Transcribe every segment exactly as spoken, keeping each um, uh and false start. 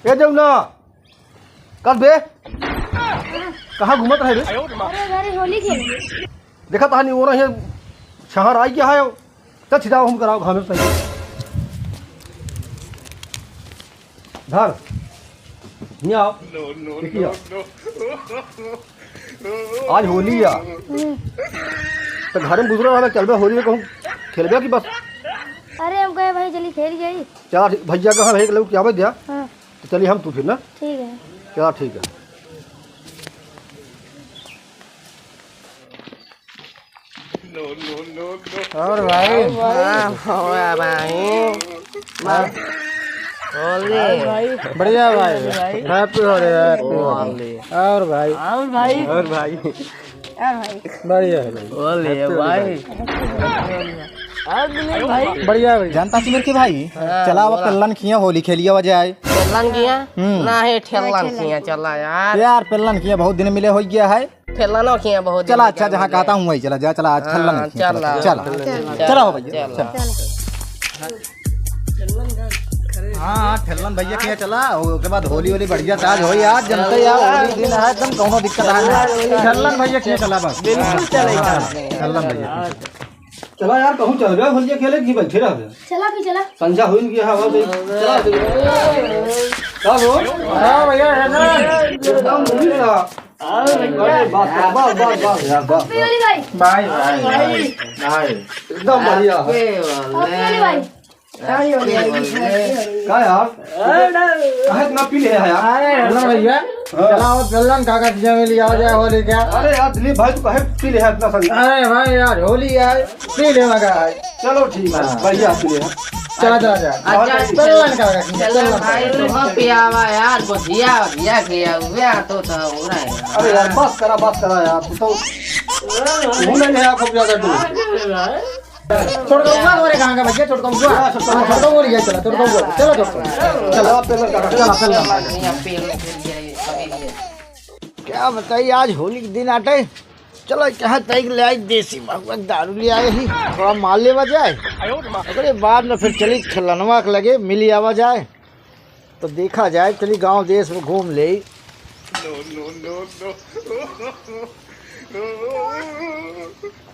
ए जौना, कल बे, कहाँ घूमत रहे बे? अरे, घरे होली खेले। देखा तहानी ओरा हियाँ छहर आई गया है। चल छिटाओ हम कराओ घामे से। धर। हियाँ आओ। देखिए। आज होली या। हम्म। तो घर में बुजुर्ग रहबे, चलबे होली में कहूँ खेलबे कि बस? अरे हम कहे भाई चली खेल जाई। चला ठीक, भैया कहाँ है, लोग क्या बज गया? हाँ। तो चलिए हम तू फिर ना। ठीक है। चला ठीक है। और भाई? हाँ, होया भाई। हाँ। होली। बढ़िया भाई। Happy होली, happy होली। होली। और भाई? और भाई? और भाई? बढ़िया है भाई। होली है भाई। और दिलीप भाई? बढ़िया भाई। जानता कि मेरे के भाई, हाँ, चला अब बोला। पेल्लन खिया होली खेलिया जाए। पेल्लन खिया? हम्म। ना है, ठेल्लन खिया चला यार। यार, पेल्लन खिया बहुत दिन मिले हो गया है। ठेल्लनो खिया बहुत दिन चला, मिले अच्छा, जहाँ कहता हूँ वही चला जा, चला, आज हाँ, ठेल्लन खिया चला। चला। चला। चला हो भैया, चला। चला। हाँ, हाँ, ठेल्लन भैया के यहाँ चला, ओके बाद होली, होली बढ़िया ताज होई यार, जनते यार, होली दिन है, एकदम कौनो दिक्कत है ना। ठेल्लन भैया के यहाँ चला बस। बिल्कुल चलेगा। हाँ, ठेल्लन भैया। चला यार, कहूँ चलबे, होलिया खेले कि बैठे रहबे? चला भी चला। संझा होइन कि हवा दे। चला। का हो? हाँ भैया, है ना? एकदम उम्मीद रहा। अरे बस, बस, बस, बस, यार, बस। पप्पी वाली भाई। भाई, भाई, भाई, भाई। एकदम बढ़िया है। आपके वाले। पप्पी वाली भाई। का यार? अरे ना। काहे इतना पी ले है यार? अरे ना भैया, हाँ। चला वो पेल्लन काका जी में लिया जाए होली क्या? अरे यार दिलीप भाई, तू काहे पी ले है इतना संग? अरे भाई यार, होली है, पी ले लगा है। चलो ठीक है, हाँ। बढ़िया पी ले है। चला, चला, चला। अच्छा, पेल्लन काका जी, चलो पेल्लन भाई, काका। तू पियावा यार, बुझिया, बुझिया किया हुआ तो, तो हो रहा है। अरे यार, बस करा, बस करा यार, तू तो, तू नहीं है खूब ज्यादा दूर। छोटकौआ घरे कहाँ का भैया? छोटकौआ। हाँ, छोटकौआ। हाँ, छोटकौआ बोल गया, चला, छोटकौआ बोल। चला, छोटकौआ। चला, पेल्लन काका, चला, पेल्लन काका। क्या बताई, आज होली के दिन आटे। चलो, कहाँ तक ले आई देसी महुआ दारू ले आए ही। थोड़ा माल लेवा जाए। ओकरे बाद में फिर चली खेलनवा के लगे, मिली आवा जाए। तो देखा जाए, चली गांव देश में घूम ले।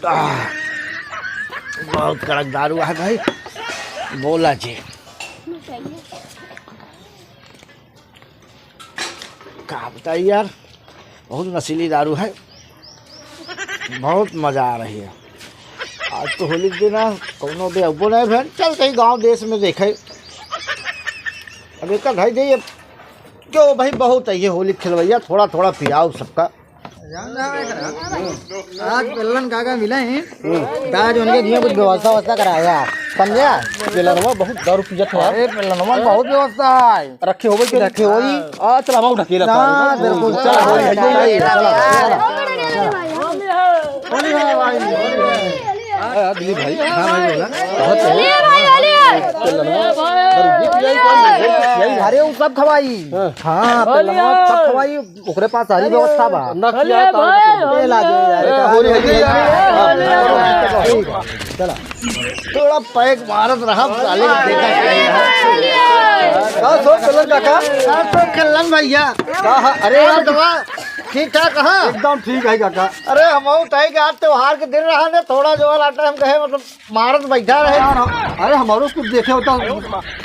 आह, बहुत कड़क दारू है भाई, बोला जी। का बताई यार, बहुत नशीली दारू है, बहुत मजा आ रही है। आज तो होली के दिन है, कौनो बे अब्बो नहीं भेल, चल कहीं गांव देश में देखे। अब एक ढाई दे, क्यों भाई, बहुत है ये होली खेलवैया, थोड़ा थोड़ा पियाओ सबका। आज पेल्लन काका मिले हैं, आज उनके लिए कुछ व्यवस्था व्यवस्था कराया, समझा? पेल्लनवा बहुत दारू पियत है। अरे, पेल्लनवा बहुत व्यवस्था है। रखे होबे कि रखे होई? आ, चल, हम ढकेला ना, पारी। बिल्कुल, चल, होई, होई, होई, चल, चल। होली है भाई, होली है। आ, दिलीप भाई, हाँ भाई, बोला। बहुत है। होली है भाई, होली है। पेल्लनवा, दारू पी जाई, कौन पी जाई? अरे, वो सब खवाई। हाँ। हाँ, पेल्लनवा सब खवाई। ओकरे पास सारी व्यवस्था बा। ना अरे किया तो भाई, ए, ला दे यार, ए, होली है, होली है। ठीक है, चला। थोड़ा पैक मारत रहा, साले को देखा क्या है। का सो कलन काका? का सो कलन भैया? का हा-, अरे यार, दवा ठीक ठाक कहाँ? एकदम ठीक है काका। अरे हम तय के आज त्योहार के दिन रहा ने, थोड़ा जो आटा हम कहे मतलब मारत बैठा रहे। यार, हम, अरे, हमारो कुछ देखे होता,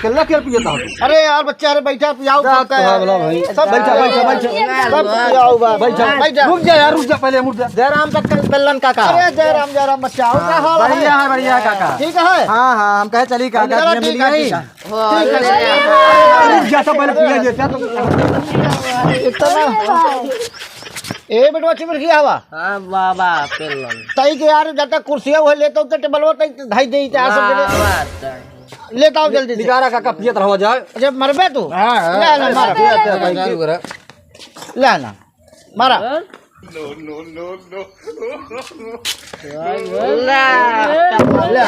केला केल पिए था। अरे यार, बच्चा, अरे, बैठा, पियाओ, जा, खाते हैं। भाई। सब बैठा, बैठा, बैठा। सब पियाओ बा। बैठा। बैठा। रुक जा यार, रुक जा, पहले मुड़ जा। जय राम, पेल्लन काका। अरे, जय राम, जय राम, बच्चा, आओ, का हाल है? बढ़िया है, बढ़िया है, काका। ठीक है? हाँ, हाँ, हम कहे चली, काका, चलो, जी, ठीक मिल है, गई। ठीक है। ठीक है। अरे, रुक जा, सब पहले पिया जे, जा तो। इतना ए बेटवा, चिमर किया हवा? हाँ, बाबा, पेल्लन। तई के यार, जब तक कुर्सिया हुए लेता हूँ, तो टेबलवा तई धाई दे, इतिहास में बाबा, तई। लेता हूँ जल्दी से। निकारा काका पियत रहो जाए। जब मरबे तू? हाँ, हाँ। ले ना, मारा। पिया, पिया, भाई, पिया। ले ना, मारा। हाँ? ले।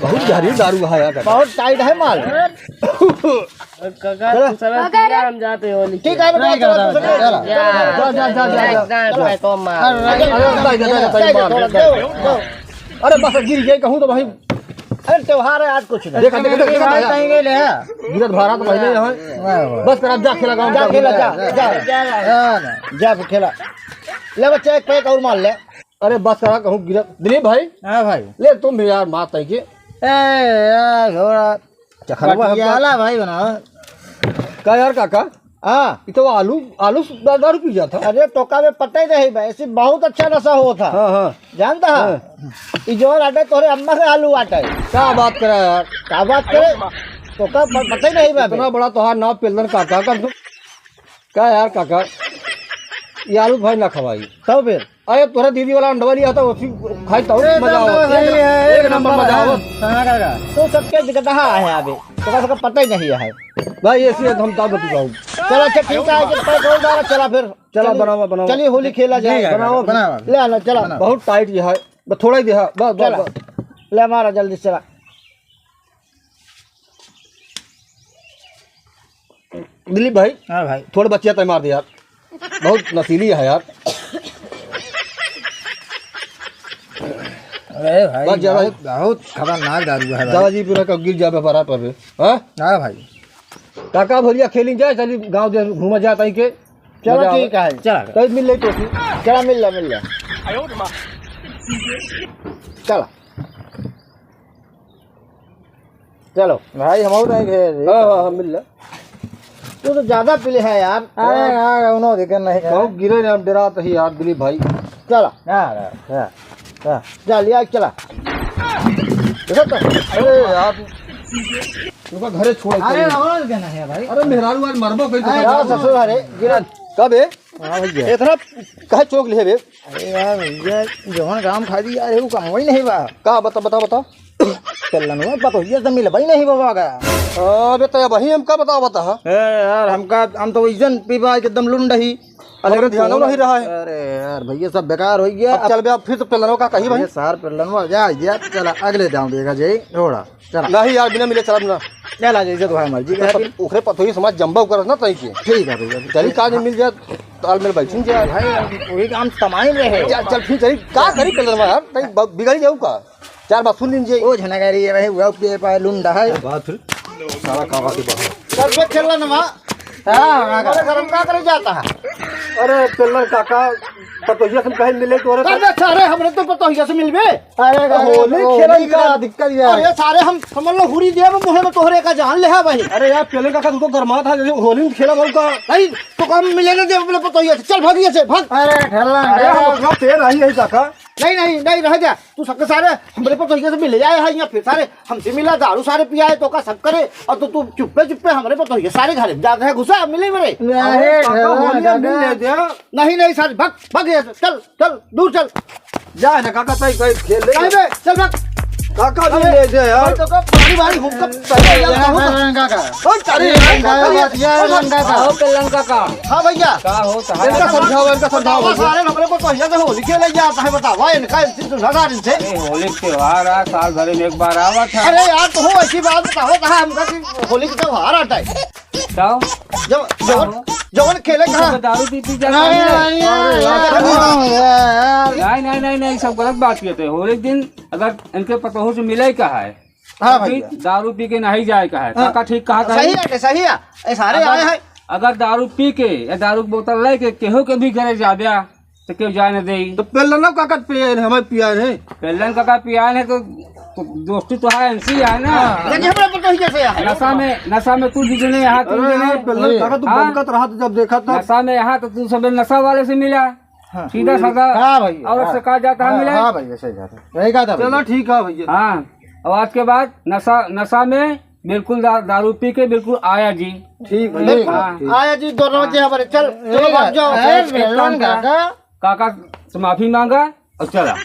बहुत गहरी दारू है यार। बहुत टाइट है माल। काका, चलो। तू समझ काका, गया, हम जाते हैं होली ठीक है, खेलने। बेटा, चलो, चलो, चलो। जा। जा, जा, जा, जा, जा। एकदम, एकदम, एकदम, मार। अरे, अरे, अरे, अरे, अरे, अरे, अरे, अरे, अरे, अरे, अरे, बस गिर गए, कहूँ तो भाई। अरे, त्योहार है, आज कुछ नहीं। देखा, देखा, देखा, देखा, भाई, कहीं गए ले, हाँ? गिरत भारा तो पहले ही है। वाह, वाह। बस कर, अब जा खेला, गाँव जा का। खेला, जा, जा। जा, जा। जा, जा, खेला। ले बच्चा, एक पैक और मार ले। अरे, बस करा, कहूँ गिरत। दिलीप भाई। हाँ भाई। ले, तुम भी यार, मार तई के। ए, यार, थोड़ा चखरवा हमका पटियाला भाई बनाओ। का यार काका? हाँ। ई तो आलू, आलू दा-, दारू पी जाता। अरे, तोका में पता ही नहीं बा, ऐसी बहुत अच्छा नशा होता। हाँ, हाँ। जानता है? हाँ। ई जौन आटे तोरे अम्मा के आलू आटे। का बात करे यार? का बात करे? तोका प-, पता ही नहीं बा इतना बे। बड़ा तोहार नाम पेल्लन काका कर दो। का यार काका? ई आलू भाई ना खवाई। तब फिर? अरे, तोहरा दीदी वाला अंडवा लिया था, उसी खाई तो ए, मजा एकदम आवत। सही है, एक एक नंबर नंबर मजा है। आवत। हाँ, काका। तू सबके गदहा है अबे। तोका सबका पता ही नहीं है। भाई, ऐसी है, हम दाब बताऊँ। चला, अच्छा, ठीक है, कि पैक और डाला, चला फिर। चला, चलिए, बनावा, बनावा। चलिए, होली खेला जाए। ठीक है, बनावा। बनावा। ले आना, चला। बनावा। बहुत टाइट ये है। बस थोड़ा ही दिया, बस, बस, चला। बस। ले, मारा जल्दी से, चला। दिलीप भाई, हाँ भाई। थोड़े बचिया तय मार दे यार, बहुत नशीली है यार। अरे भाई, बहुत ज्यादा बहुत, बहुत खतरनाक दारू है भाई। दादाजी पूरा कब गिर जाबे बराबर पे, हाँ? हाँ भाई। काका भैया खेली जाए, चली गाँव दे घूमा जाए तई के। चलो मजा ठीक आवे। है। चला। कहीं मिल ले तो। चला मिल ले, मिल ले। चला। चलो। भाई, हम और नहीं गए रे। हाँ, हाँ, हाँ, मिल ले। तू तो ज्यादा पीले है यार। अरे यार, उन्हों दिक्कत नहीं है। बहुत गिरे रे, हम डरात ही यार, दिलीप भाई। चला। हाँ, हाँ, हाँ, हाँ। जा, लिया, चला। देखा तो? अरे यार, तू, तू का घरे छोड़ अरे, के। और क्या नहीं है भाई? अरे, मेहरारू आज मरबो कहीं तो अरे, का हाँ, जाओ। ससुर, अरे, गिरा। कब है? हाँ भैया। इतना काहे चौंक लिहे बे? अरे यार भैया, जवन काम खा दी यार, वो काम वही नहीं बा। का बता, बता, बता। पेल्लनवा पतोहिया से मिलबा ही नहीं बाबा का। अबे तो अब वही हमका बतावत है। ए यार, हमका, हम तो इज्जत पीबा एकदम लुंड ही। अरे ध्यान नहीं रहा है। अरे यार भैया, सब बेकार हो गया। अब चल बे, अब फिर तो पेल्लनवा का कही भाई। ये सार पेल्लनवा जा, जा, चला अगले दाँव देखा जाई, थोड़ा। चला। नहीं यार, बिना मिले चलब ना। चला, जैसे तुम्हारी मर्जी तो करे। ओकरे पतोही समाज जम्बा करत ना तई के। ठीक है भैया। चली, का नहीं मिल जाए, तालमेल बैठिन जाए। भाई, वही काम तमाइन रहे। चल, चल, फिर चली, का करी कलर में यार, तई ब-, बिगड़ जाऊ का? चार बात सुन लीजिए। ओ झनगारी है भाई, वो पे पाए लुंडा है। बात फिर सारा कावा के बाहर। चल, बे, खेलना ना। हाँ, हाँ, अरे, गरम का करे जाता है? अरे, पेल्लर काका, पतोहिया से कहीं मिले तोरे अरे, सारे हमरे तो पतोहिया से मिलबे। अरे, अरे, होली होली खेलन का का। दिक्कत ये है। अरे, सारे हम समझ लो हुरी देव मुहे में तोहरे का जान ले है भाई। अरे यार, पेल्लर काका, तू तो गरमात है, जैसे होली में खेला भाऊ का। नहीं, तो हम मिले ना दे अपने पतोहिया से। चल, भाग यहाँ से, भाग। अरे, ठेला अरे, हम है। उतना तेल नहीं है काका। नहीं, नहीं, नहीं, रह जा। तू सबके सारे हमरे पतोहिया से मिले आए हैं यहाँ, फिर सारे हमसे मिला, दारू सारे पियाए, तो का सब करे, और तो तू चुप्पे चुप्पे हमरे पतोहिया सारे घर में जाके है घुसा, मिले मेरे। अरे, अरे, काका, ठेला होलिया काका। मिल ले दे। नहीं, नहीं, सारे भाग, भाग यहाँ से, चल, चल, दूर चल। जा ना काका, ताई, ताई, खेल ले। नहीं बे, चल भाग। काका, भी अरे, ले दे यार। भाई, तो का भारी, भारी हुक्का पहले यार, यार, कहूँ ना। काका। ओ, अरे, अरे, काका, काका, यार, ओ, काका। आओ, पेल्लन काका। हाँ भैया। का हो, सहारा? इनका समझाओ, इनका समझाओ। बताओ, सारे हमरे पतोहिया से होली खेले जाता है, बताओ, इनका इनसे सुधार इनसे। अरे, होली के त्योहार आ, साल भर में एक बार आवत है। अरे यार, तो हो ऐसी बात बताओ, कहाँ हमका कि होली के त्योहार आता है? बताओ। जब, जब, जब खेले तू कहाँ? तो दारू पी पी जाता नहीं, है। नहीं, अरे यार, नहीं, यार। नहीं, नहीं, नहीं, नहीं, सब गलत बात किए थे। होली के दिन अगर इनके पतोहू से मिले का है, हाँ तभी भैया। दारू पी के नहीं जाए का है। हाँ। काका ठीक कहा था। सही है, सही है। ए, सारे अगर, आए हैं। अगर दारू पी के या दारू की बोतल लेके केहू के भी घरे जाब्या, तो केहू जाए न देई। तो पेल्लन काका पियाए हैं, हमें पियाए हैं। पेल्लन काका पियाए हैं तो, तो दोस्ती तो है, इनसे ही है ना। हाँ। देखिए, हमारे पतोहिया से है। नशा में, नशा में तू भी जने यहाँ, तू अरे जने। यार, पेल्लन काका, तू हाँ? बंकत रहा तो जब देखा था। नशा में यहाँ तो तू सब नशा वाले से मिला। हाँ। सीधा साधा हाँ भैया, औरत हाँ। से कहा जाता है, हाँ, मिले। हाँ भैया, सही बात है। यही कहा था चलो भैया। ठीक है भैया। हाँ, और आज के बाद नशा, नशा में बिल्कुल दा-, दारू पी के बिल्कुल आया जी। ठीक भैया, ठीक, हाँ। ठीक। आया जी, दोनों जे हमारे, चल, चलो ठीक भाग है। जाओ। ए, एक काम मेहमान करा। काका। काका से माफी मांगा और चला।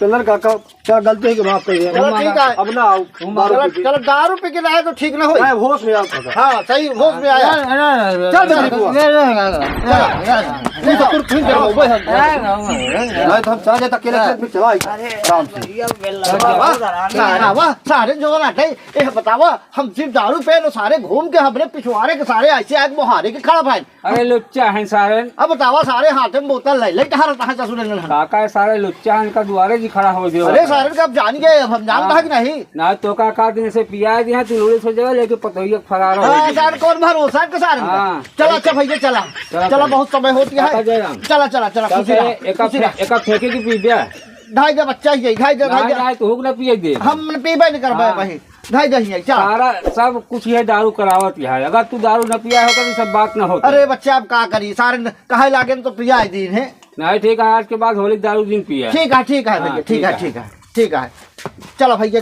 पेल्लन काका, क्या गलती है कि माफ कर दिया? चलो ठीक है। अब ना आओ, दारू चलो, पी के। चलो, दारू पी के ना आए तो ठीक ना होई। मैं होश में आओ काका। हाँ, सही, होश में आया। अरे, अरे, अरे, चल, अरे, चल, अरे, अरे, अरे, अरे, चल। अरे, अरे, अरे, अरे, अरे, अरे, अरे, अरे, अरे, अरे, मैं तो हम चला जाता अकेले, अरे, फिर चला आई। अरे, आराम से। भैया, बेल वाह, लगा। वाह, सारे, वाह, सारे जो ना थे, ये बतावा, हम सिर्फ दारू पे लो, सारे घूम के हमरे पिछवाड़े के सारे ऐसे आग मोहारे के खड़ा भाई। अरे लुच्चा हैं सारे। अब बतावा, सारे हाथे में बोतल लइ लइ टहरत हैं ससुरे ननहन। काका है सारे लुच्चा हैं, इनका दुआरे जी खड़ा होइ दियो। अरे सारे का अब जान गए, अब हम जानत हैं कि नहीं? ना तो का, का दिन से पिया दिया, तू लोड़े सो जगह लेके पतोहिया फरार हो हाँ, गई। सारे कौन भरोसा है सारे का? हाँ। चला, अच्छा भैया, चला। चला, चला, चला। बहुत समय होती है। काका जय राम। चला, चला, चला, काका खुशी रहा, एका खुशी फे-, रहा। एका फेंके की पी दे। ढाई दे बच्चा ही, ढाई दे, ढाई ना, दे। ना, तू हुक ना पिए दे। हम पीबे नहीं करबे हाँ। भाई। ढाई दे ही, चला। सारा सब कुछ ये दारू करावत है। अगर तू दारू न पिया होता तो सब बात न होता। अरे बच्चा, अब का करी? सारे न-, कहे लागे न तो पिया ही दीन है। नहीं, ठीक है, आज के बाद होली दारू दिन पिया। ठीक है, ठीक है हाँ, भैया, ठीक ठीक है, है। ठीक है, ठीक है। चलो भैया।